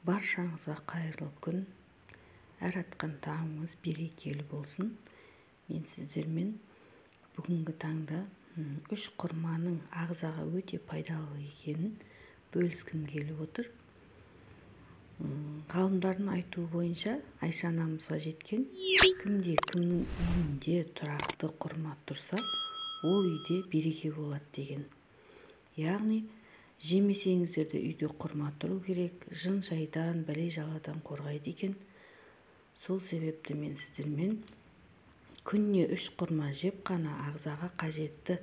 Баршаңызға қайырлы күн, әр атқан таңыңыз берекелі болсын. Мен сіздермен бүгінгі таңда үш құрманың ағзаға өте пайдалы екенін бөліскім келіп отыр. Ғалымдардың айтуы бойынша, Айша анамызға жеткен, кімде кімнің үйінде тұрақты құрма тұрса, ол үйде береке болады деген. Яғни жемесеңіздер де үйде құрма тұру керек, жын жайдан, бәле жаладан қорғайды екен. Сол себепті мен сіздермен күніне үш құрма жеп қана ағзаға қажетті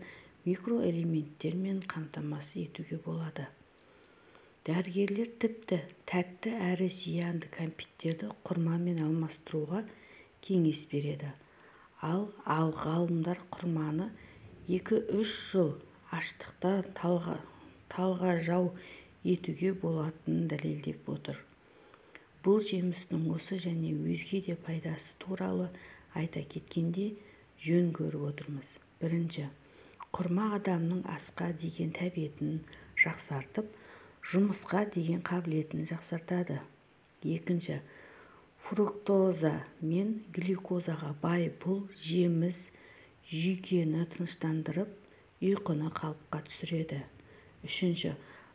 микроэлементтермен қамтамасыз етуге болады. Дәрігерлер тіпті тәтті әрі зиянды кәмпиттерді құрмамен алмастыруға кеңес береді. Ал ғалымдар құрманы 2-3 жыл аштықта талғажау етуге болатынын дәлелдеп отыр. Бұл жемістің осы және өзге де пайдасы туралы айта кеткенде жөн көріп отырмыз. Бірінші, құрма адамның асқа деген тәбетін жақсартып, жұмысқа деген қабілетін жақсартады. Екінші, фруктоза мен глюкозаға бай бұл жеміс жүйкені тыныштандырып, ұйқыны қалыпқа түсіреді. Үшінші,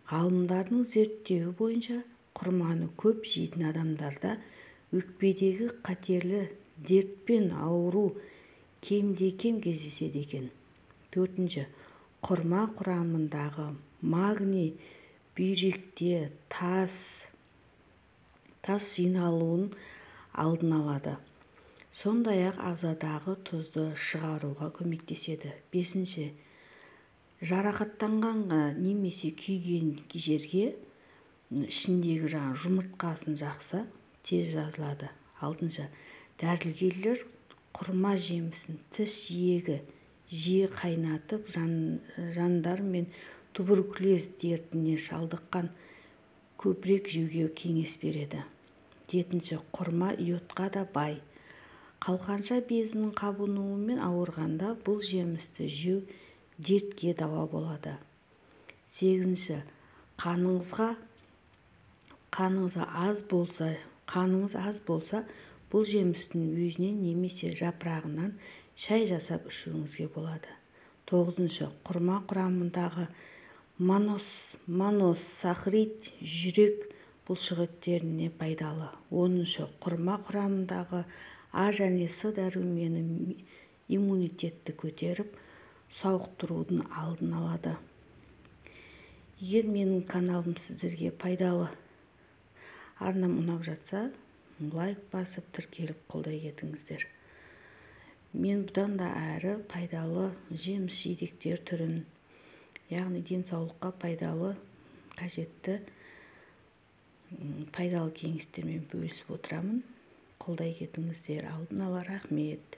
ғалымдардың зерттеуі бойынша құрманы көп жейтін адамдарда өкпедегі қатерлі дертпен ауру кемде-кем кездеседі екен. Төртінші, құрма құрамындағы магний бүйректе тас жиналуын алдын алады. Сондай-ақ ағзадағы тұзды шығаруға көмектеседі. Бесінші, жарақаттанғанға немесе күйген жерге ішіндегі жаңа жұмыртқасын жақса тез жазылады. Алтыншы, дәрігерлер құрма жемісін тіс жиегі жиі қайнатып, жандар мен туберкулез дертіне шалдыққан көбірек жеуге кеңес береді. Жетінші, құрма йодқа да бай. Қалқанша безінің қабынуымен ауырғанда бұл жемісті жеу дертке дауа болады. Сегізінші, қаныңыз аз болса, бұл жемістің өзінен немесе жапырағынан шай жасап ішуіңізге болады. Тоғызыншы, құрма құрамындағы моносахарид жүрек бұлшықеттеріне пайдалы. Оныншы, құрма құрамындағы А және С дәрумені иммунитетті көтеріп, сауықтырудың алдын алады. Егер менің каналым сіздерге пайдалы, арнам ұнап жатса, лайк басып, тіркеліп қолдай кетіңіздер. Мен бұдан да әрі пайдалы жеміс жидектер түрін, яғни денсаулыққа пайдалы, қажетті пайдалы кеңестермен бөлісіп отырамын. Қолдай кетіңіздер. Алдын ала рахмет.